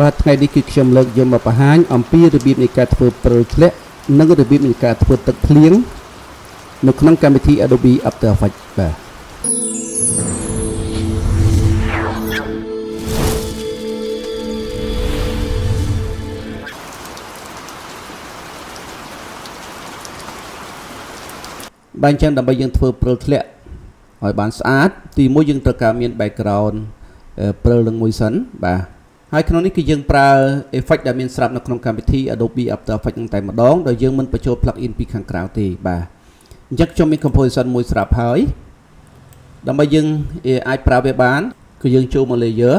បាទថ្ងៃនេះគឺខ្ញុំលើកយកមកបង្ហាញអំពីរបៀបនៃការធ្វើព្រិលធ្លាក់និងរបៀបនៃការធ្វើទឹកភ្លៀងនៅក្នុងកម្មវិធី Adobe After Effects បាទបាទអញ្ចឹងដើម្បីយើងធ្វើព្រិលធ្លាក់ឲ្យបានស្អាតទីមួយយើងត្រូវការមាន background ព្រិលនឹងមួយសិនបាទហើយក្នុងនេះគឺយើងប្រើ effect ដែលមានស្រាប់នៅក្នុងកម្មវិធី Adobe After Effects នឹងតែម្ដងដោយយើងមិនបញ្ចូល plugin ពីខាងក្រៅទេបាទអញ្ចឹងខ្ញុំមាន composition មួយស្រាប់ហើយដើម្បីយើងអាចប្រើវាបានគឺយើងចូលមក layer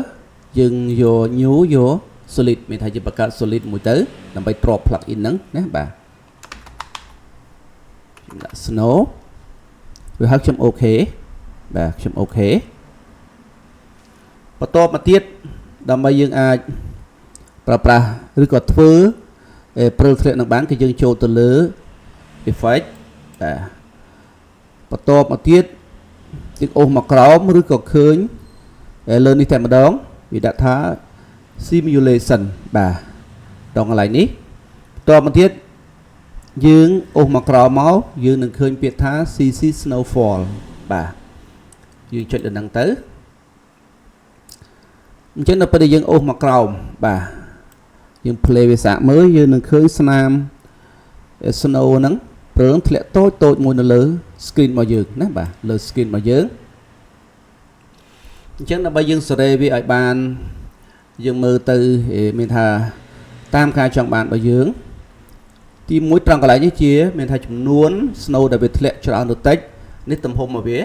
យើងយក new យក solid មានថាយើងបង្កើត solid មួយទៅដើម្បីទ្រប plugin ហ្នឹងណាបាទខ្ញុំដាក់ snow វាហើយខ្ញុំ OK បាទខ្ញុំ OK បន្ទាប់មកទៀតដើម្បីយើងអាចប្រើប្រាស់ឬក៏ធ្វើព្រិលធ្លាក់នឹងបានគឺយើងចូលទៅលើ effect បាទបន្ទាប់មកទៀតយើងអូសមកក្រោមឬក៏ឃើញលើនេះតែម្ដងវាដាក់ថា simulation បាទដល់កន្លែងនេះបន្ទាប់មកទៀតយើងអូសមកក្រោមមកយើងនឹងឃើញពាក្យថា CC snowfall បាទយើងចុចដល់ហ្នឹងទៅអញ្ចឹងដល់ពេលដែលយើងអូសមកក្រោមបាទយើង play វាសាកមើលយើងនឹងឃើញស្នាម snow ហ្នឹងព្រើងធ្លាក់តូចតូចមួយនៅលើ screen របស់យើងណាបាទលើ screen របស់យើងអញ្ចឹងដើម្បីយើងសេរីវាឲ្យបានយើងមើលទៅមានថាតាមការចង់បានរបស់យើងទីមួយត្រង់កន្លែងនេះជាមានថាចំនួន snow ដែលវាធ្លាក់ច្រើនទៅតិចនេះទំហំរបស់វា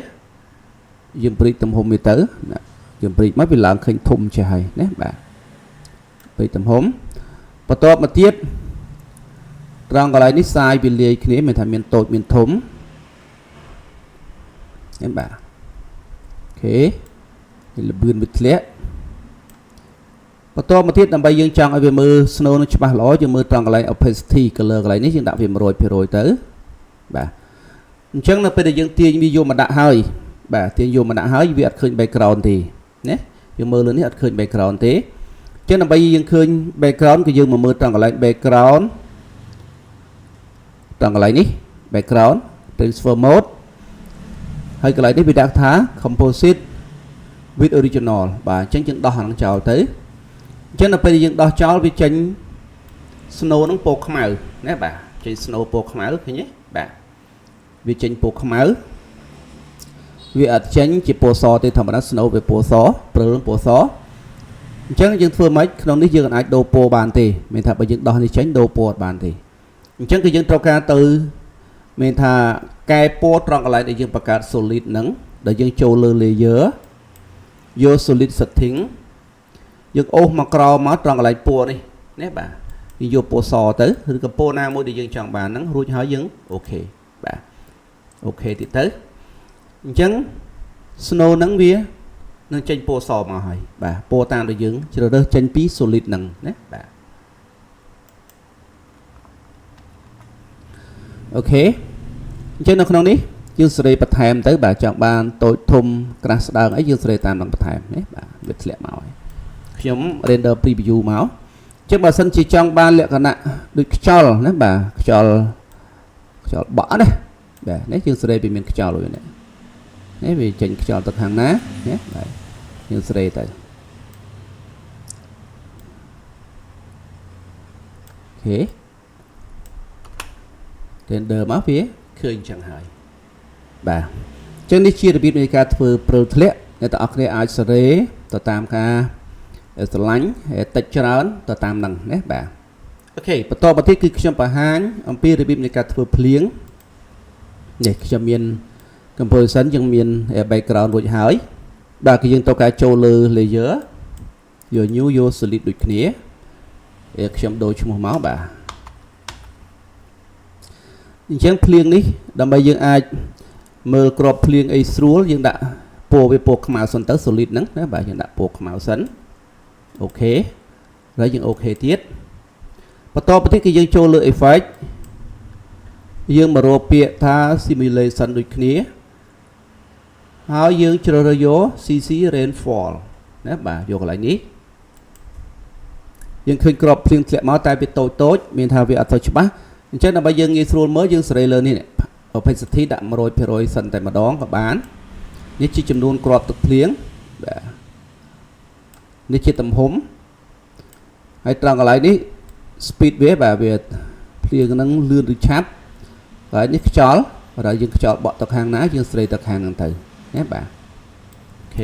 យើងព្រីកទំហំវាទៅណាយើងព្រីកមកវាឡើងឃើញធំចេះហើយណាបាទព្រីកទំហំបន្ទាប់មកទៀតត្រង់កន្លែងនេះសាយវាលាយគ្នាមានថាមានតូចមានធំហ្នឹងបាទ OK លបឿនវាធ្លាក់បន្ទាប់មកទៀតដើម្បីយើងចង់ឲ្យវាមើល snow នឹងច្បាស់ល្អយើងមើលត្រង់កន្លែង opacity color កន្លែងនេះយើងដាក់វា100%ទៅបាទអញ្ចឹងនៅពេលដែលយើងទាញវាយកមកដាក់ហើយបាទទាញយកមកដាក់ហើយវាអត់ឃើញ background ទេណាយើងមើលលើនេះអត់ឃើញ background ទេអញ្ចឹងដើម្បីយើងឃើញ background គឺយើងមកមើលត្រង់កន្លែង background ត្រង់កន្លែងនេះ background transfer mode ហើយកន្លែងនេះវាដាក់ថា composite with original បាទអញ្ចឹងយើងដោះអាហ្នឹងចោលទៅអញ្ចឹងដល់ពេលយើងដោះចោលវាចេញ snow ហ្នឹងពណ៌ខ្មៅណាបាទចេញ snow ពណ៌ខ្មៅឃើញទេបាទវាចេញពណ៌ខ្មៅវាអត់ចេញជាពណ៌សទេធម្មតា snow វាពណ៌សព្រិលពណ៌សអញ្ចឹងយើងធ្វើម៉េចក្នុងនេះយើងអាចដូរពណ៌បានទេមានថាបើយើងដោះនេះចេញដូរពណ៌អត់បានទេអញ្ចឹងគឺយើងត្រូវការទៅមានថាកែពណ៌ត្រង់កន្លែងដែលយើងបង្កើត solid ហ្នឹងដែលយើងចូលលើ layer យក solid setting យើងអូសមកក្រោមមកត្រង់កន្លែងពណ៌នេះណាបាទយើងយកពណ៌សទៅឬក៏ពណ៌ណាមួយដែលយើងចង់បានហ្នឹងរួចហើយយើង OK បាទ OK ទៀតទៅអញ្ចឹង snow ហ្នឹងវានឹងចេញពណ៌សមកហើយបាទពណ៌តាមដែលយើងជ្រើសរើសចេញពី solid ហ្នឹងណាបាទ OK អញ្ចឹងនៅក្នុងនេះយើងសេរីបន្ថែមទៅបាទចង់បានតូចធំក្រាស់ស្ដើងអីយើងសេរីតាមនឹងបន្ថែមណាបាទវាធ្លាក់មកហើយខ្ញុំ render preview មកអញ្ចឹងបើសិនជាចង់បានលក្ខណៈដូចខ្យល់ណាបាទខ្យល់ខ្យល់បក់ណាបាទនេះយើងសេរីវាមានខ្យល់វានេះនេះវាចេញខ្យល់ទៅខាងណាណាបាទយើងសេរីទៅ OK render មកវាឃើញអញ្ចឹងហើយបាទអញ្ចឹងនេះជារបៀបនៃការធ្វើព្រិលធ្លាក់អ្នកទាំងអស់គ្នាអាចសេរីទៅតាមការស្រឡាញ់តិចច្រើនទៅតាមនឹងណាបាទ OK បន្តមកទៀតគឺខ្ញុំបង្ហាញអំពីរបៀបនៃការធ្វើភ្លៀងនេះខ្ញុំមាន composition យើងមាន background រួចហើយបាទគឺយើងត្រូវការចូលលើ layer យក new យក solid ដូចគ្នាខ្ញុំដូរឈ្មោះមកបាទអញ្ចឹងភ្លៀងនេះដើម្បីយើងអាចមើលក្របភ្លៀងអីស្រួលយើងដាក់ពណ៌វាពណ៌ខ្មៅសិនទៅ solid ហ្នឹងណាបាទយើងដាក់ពណ៌ខ្មៅសិន OK ហើយយើង OK ទៀតបន្តទៅទៀតគឺយើងចូលលើ effect យើងមករកពាក្យថា simulation ដូចគ្នាហើយយើងជ្រើសរើសយក CC rainfall ណាបាទយកកន្លែងនេះ យើងឃើញក្របភ្លៀងធ្លាក់មកតែវាតូចតូចមានថាវាអត់ទៅច្បាស់អញ្ចឹងដើម្បីយើងងាយស្រួលមើលយើងសេរីលើនេះ opacity ដាក់100%សិនតែម្ដងក៏បាននេះជាចំនួនគ្រាប់ទឹកភ្លៀងបាទនេះជាទំហំហើយត្រង់កន្លែងនេះ speed វាបាទវាភ្លៀងហ្នឹងលឿនឬឆាប់ហើយនេះខ្យល់បើយើងខ្យល់បក់ទៅខាងណាយើងស្រេទៅខាងហ្នឹងទៅណាបាទ OK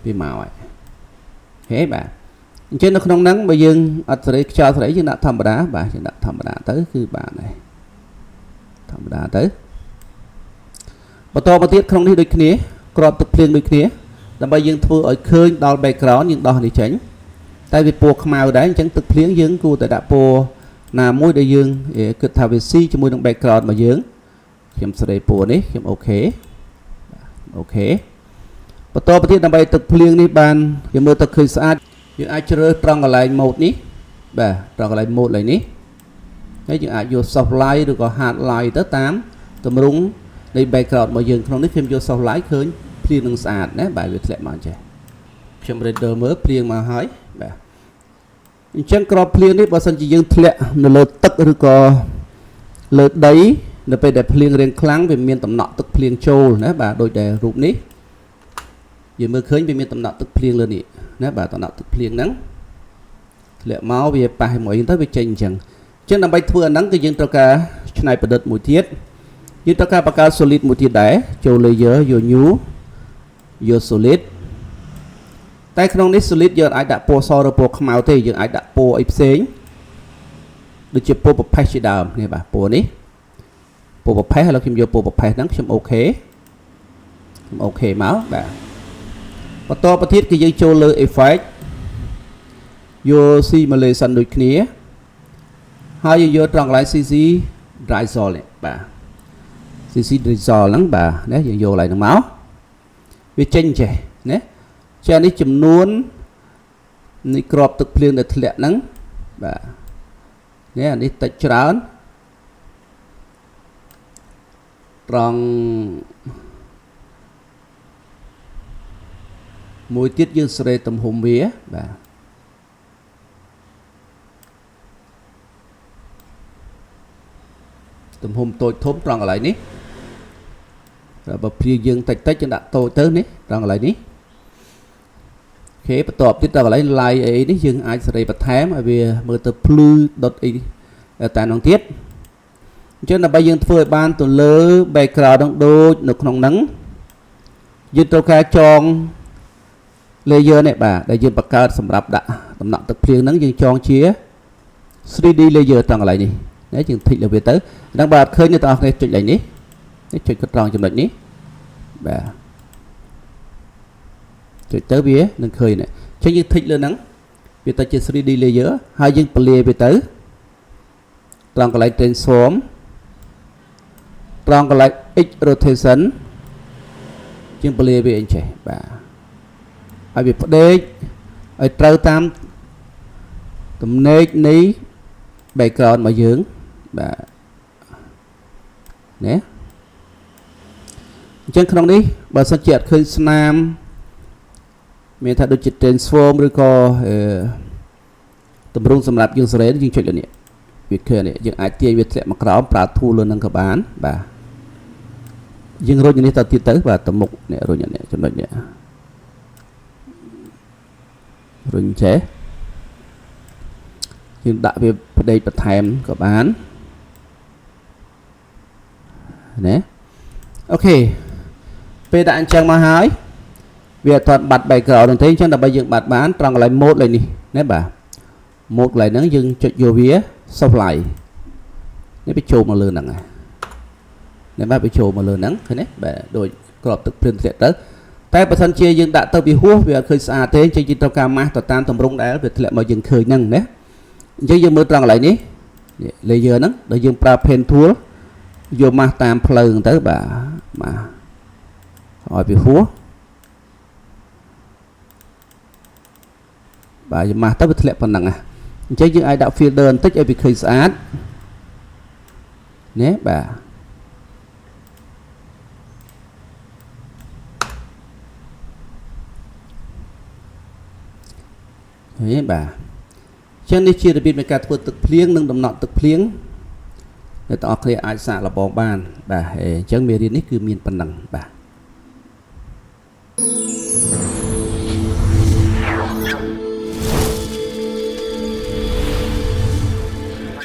វាមកហើយ OK បាទអញ្ចឹងនៅក្នុងហ្នឹងបើយើងអត់សេរីខ្យល់សេរីយើងដាក់ធម្មតាបាទយើងដាក់ធម្មតាទៅគឺបានហើយធម្មតាទៅបន្តមកទៀតក្នុងនេះដូចគ្នាក្របទឹកភ្លៀងដូចគ្នាដើម្បីយើងធ្វើឲ្យឃើញដល់ background យើងដោះនេះចេញតែវាពណ៌ខ្មៅដែរអញ្ចឹងទឹកភ្លៀងយើងគួរតែដាក់ពណ៌ណាមួយដែលយើងគិតថាវាស៊ីជាមួយនឹង background របស់យើងខ្ញុំសេរីពណ៌នេះខ្ញុំ OK OK បន្តទៅទៀតដើម្បីទឹកភ្លៀងនេះបានយើងមើលទៅឃើញស្អាតយើងអាចជ្រើសត្រង់កន្លែង mode នេះបាទត្រង់កន្លែង mode ឡើយនេះហើយយើងអាចយក soft light ឬក៏ hard light ទៅតាមទម្រង់នៃ background របស់យើងក្នុងនេះខ្ញុំយក soft light ឃើញភ្លៀងនឹងស្អាតណាបាទវាធ្លាក់មកចេះខ្ញុំ render មើលភ្លៀងមកហើយបាទអញ្ចឹងក្របភ្លៀងនេះបើសិនជាយើងធ្លាក់នៅលើទឹកឬក៏លើដីនៅពេលដែលភ្លៀងរៀងខ្លាំងវាមានតំណក់ទឹកភ្លៀងចូលណាបាទដូចដែលរូបនេះយើងមើលឃើញវាមានតំណក់ទឹកភ្លៀងលើនេះណាបាទតំណក់ទឹកភ្លៀងហ្នឹងធ្លាក់មកវាប៉ះមួយទៅវាចេញអញ្ចឹងអញ្ចឹងដើម្បីធ្វើអាហ្នឹងគឺយើងត្រូវការច្នៃប្រឌិតមួយទៀតយើងត្រូវការបង្កើត solid មួយទៀតដែរចូល layer យក new យក solid តែក្នុងនេះ solid យើងអាចដាក់ពណ៌សឬពណ៌ខ្មៅទេយើងអាចដាក់ពណ៌អីផ្សេងដូចជាពណ៌ប្រផេះជាដើមនេះបាទពណ៌នេះពណ៌ប្រផេះឥឡូវខ្ញុំយកពណ៌ប្រផេះហ្នឹងខ្ញុំ OK ខ្ញុំ OK មកបាទបន្តទៅទៀតគឺយើងចូលលើ effect យក simulation ដូចគ្នាហើយយើងយកត្រង់កន្លែង CC Drizzle នេះបាទ CC Drizzle ហ្នឹងបាទណាយើងយកកន្លែងហ្នឹងមកវាចេញចេះណាចានេះចំនួននៃក្របទឹកភ្លៀងដែលធ្លាក់ហ្នឹងបាទនេះអានេះតិចច្រើនត្រង់មួយទៀតយើងស្រេទំហំវាបាទទំហំតូចធំត្រង់កន្លែងនេះបើព្រាយើងតិចតិចយើងដាក់តូចទៅនេះត្រង់កន្លែងនេះ OK បន្ទាប់ទៀតដល់កន្លែង light អីនេះយើងអាចសេរីបន្ថែមឲ្យវាមើលទៅភ្លឺដុតអីតែនោះទៀតអញ្ចឹងដើម្បីយើងធ្វើឲ្យបានទៅលើ background នឹងដូចនៅក្នុងហ្នឹងយើងត្រូវការចង layer នេះបាទដែលយើងបង្កើតសម្រាប់ដាក់តំណក់ទឹកភ្លៀងហ្នឹងយើងចងជា 3D layer ត្រង់កន្លែងនេះណាយើង tick លើវាទៅហ្នឹងបើអត់ឃើញអ្នកទាំងអស់គ្នាចុចកន្លែងនេះនេះចុចត្រង់ចំណុចនេះបាទចុចទៅវានឹងឃើញនេះអញ្ចឹងយើង tick លើហ្នឹងវាទៅជា 3D layer ហើយយើងពលាវាទៅត្រង់កន្លែង transform ត្រង់កន្លែង x rotation ជាងពលាវាអញ្ចេះបាទឲ្យវាផ្ដេកឲ្យត្រូវតាមទំនេកនៃ background របស់យើងបាទណាអញ្ចឹងក្នុងនេះបើសិនជាអត់ឃើញស្នាមមានថាដូចជា transform ឬក៏អឺទម្រង់សម្រាប់យើងសេរីយើងចុចលើនេះវាឃើញនេះយើងអាចទាញវាធ្លាក់មកក្រោមប្រើ tool លើនឹងក៏បានបាទយើងរុញនេះទៅទៀតទៅបាទទៅមុខនេះរុញនេះចំណុចនេះរុញចេះយើងដាក់វាផ្ដេកបន្ថែមក៏បានណា OK ពេលដាក់អញ្ចឹងមកហើយវាអត់ទាន់បាត់ background នោះទេអញ្ចឹងដើម្បីយើងបាត់បានត្រង់កន្លែង mode លេខនេះណាបាទ mode កន្លែងហ្នឹងយើងចុចយកវា soft light នេះវាចូលមកលើហ្នឹងនេះបាទវាចូលមកលើហ្នឹងឃើញទេបាទដូចក្របទឹកភ្លៀងធ្លាក់ទៅតែបើសិនជាយើងដាក់ទៅវាហួសវាអត់ឃើញស្អាតទេអញ្ចឹងយើងត្រូវការម៉ាស់ទៅតាមទម្រង់ដែលវាធ្លាក់មកយើងឃើញហ្នឹងណាអញ្ចឹងយើងមើលត្រង់កន្លែងនេះ layer ហ្នឹងដល់យើងប្រើ pen tool យកម៉ាស់តាមផ្លូវហ្នឹងទៅបាទម៉ាស់ឲ្យវាហួសបាទយើងម៉ាស់ទៅវាធ្លាក់ប៉ុណ្ណឹងណាអញ្ចឹងយើងអាចដាក់ filter បន្តិចឲ្យវាឃើញស្អាតនេះបាទហេបាទ ចឹងនេះជារបៀបនៃការធ្វើទឹកភ្លៀងនិងដំណក់ទឹកភ្លៀងអ្នកទាំងអស់គ្នាអាចសាកល្បងបានបាទអញ្ចឹងមេរៀននេះគឺមានប៉ុណ្ណឹងបាទ។